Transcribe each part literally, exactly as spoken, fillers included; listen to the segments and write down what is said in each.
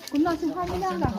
Kumna si hami nang lang.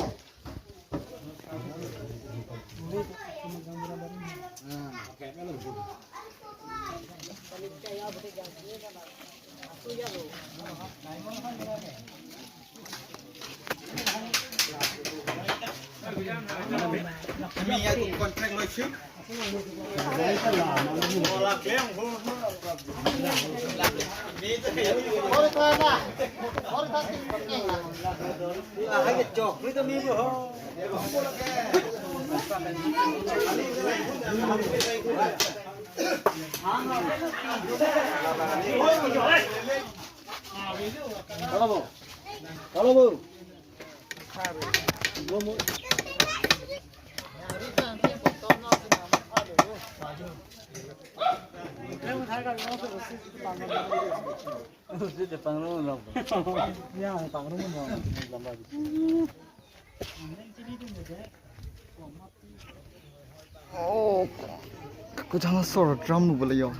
Oh, kejang asor drum nu bela yo.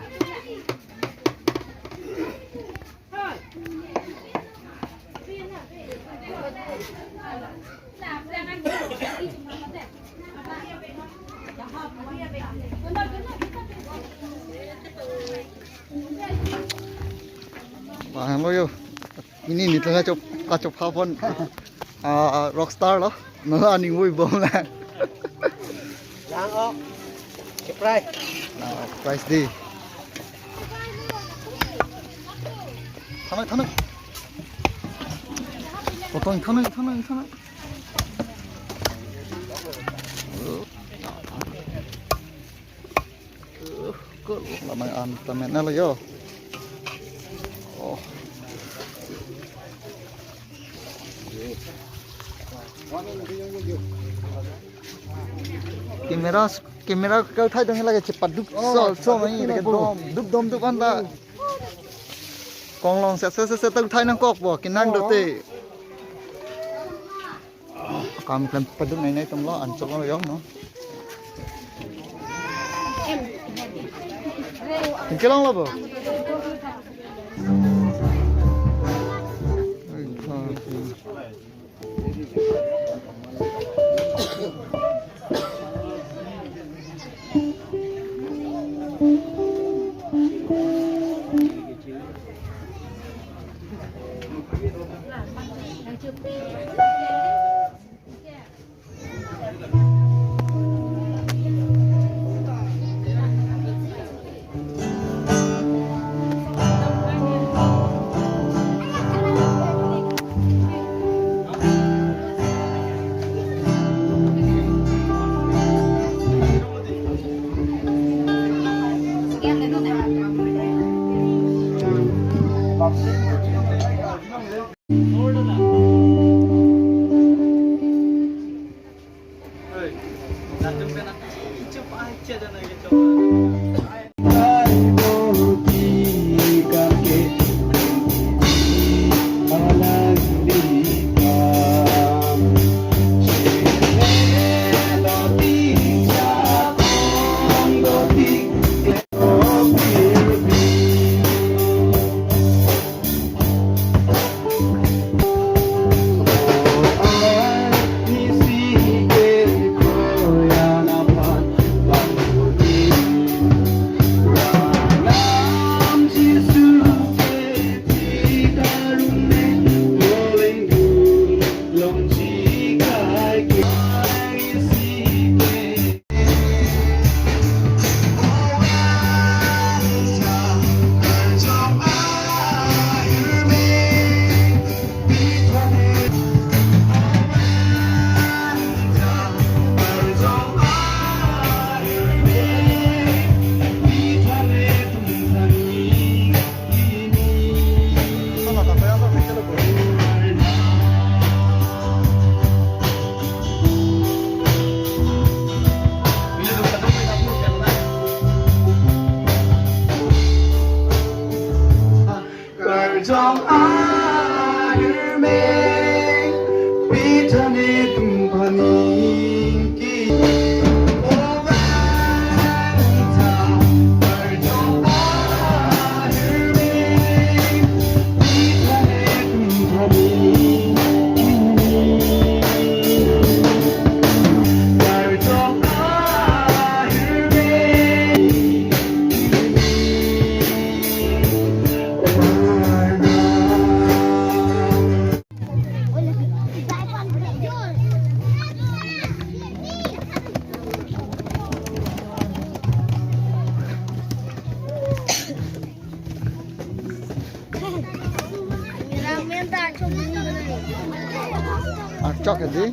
Wah, hello yo. Ini ni tengah chop, kachop hapon. Ah, rockstar lo. No, aning vui bom lang. Lang ok. Surprise. Ah, surprise di. Thanai, thanai. Potong, thanai, thanai, thanai. Uh, kul, lamai an tamen na lo yo. Oh. Camera, camera kau thai dong lagi cepat duk sol sol mai lagi dom duk dom duk anta. Konglong set set set set thai nangkok bo kinang dote. Kam klem paduk nai nai tum lo an chok lo yo no. Tingke long lo bo. Karjong ahirme, pitha netum phaning ke. O Vanta, karjong ahirme, pitha netum Achok ya di.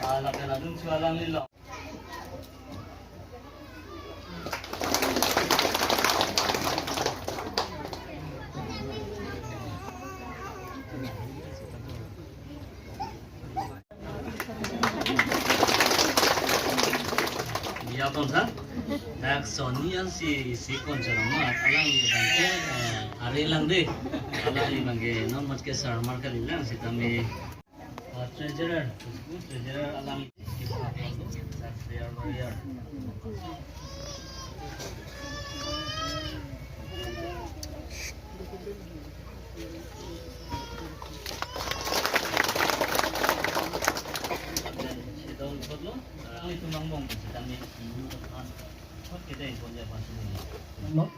Ah, lapen adung chu alanglilo. Ya, bangsa. Dak Sony an si, si konchorong ma, alangli abangke, eh, ari lang de. Alangli abangke non mat ke sarmar kalilang sitame, uh, treasurer, treasurer alang.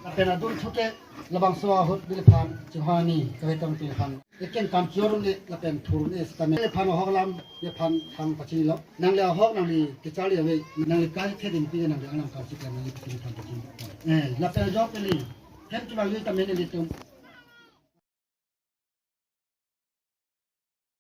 Lapen adung choke labangso ahut neliphan chinghon ani kave tangte neliphan eken kam chor ne lapen thur ne sitame neliphan ahok alam neliphan thang pachinilo. Nangli ahok nangli kecharli ave, nangli kai theding pi nangli anam kam chiklam nangli neliphan pachin. Eh, lapen ajok peli hem chumang li tame nelitum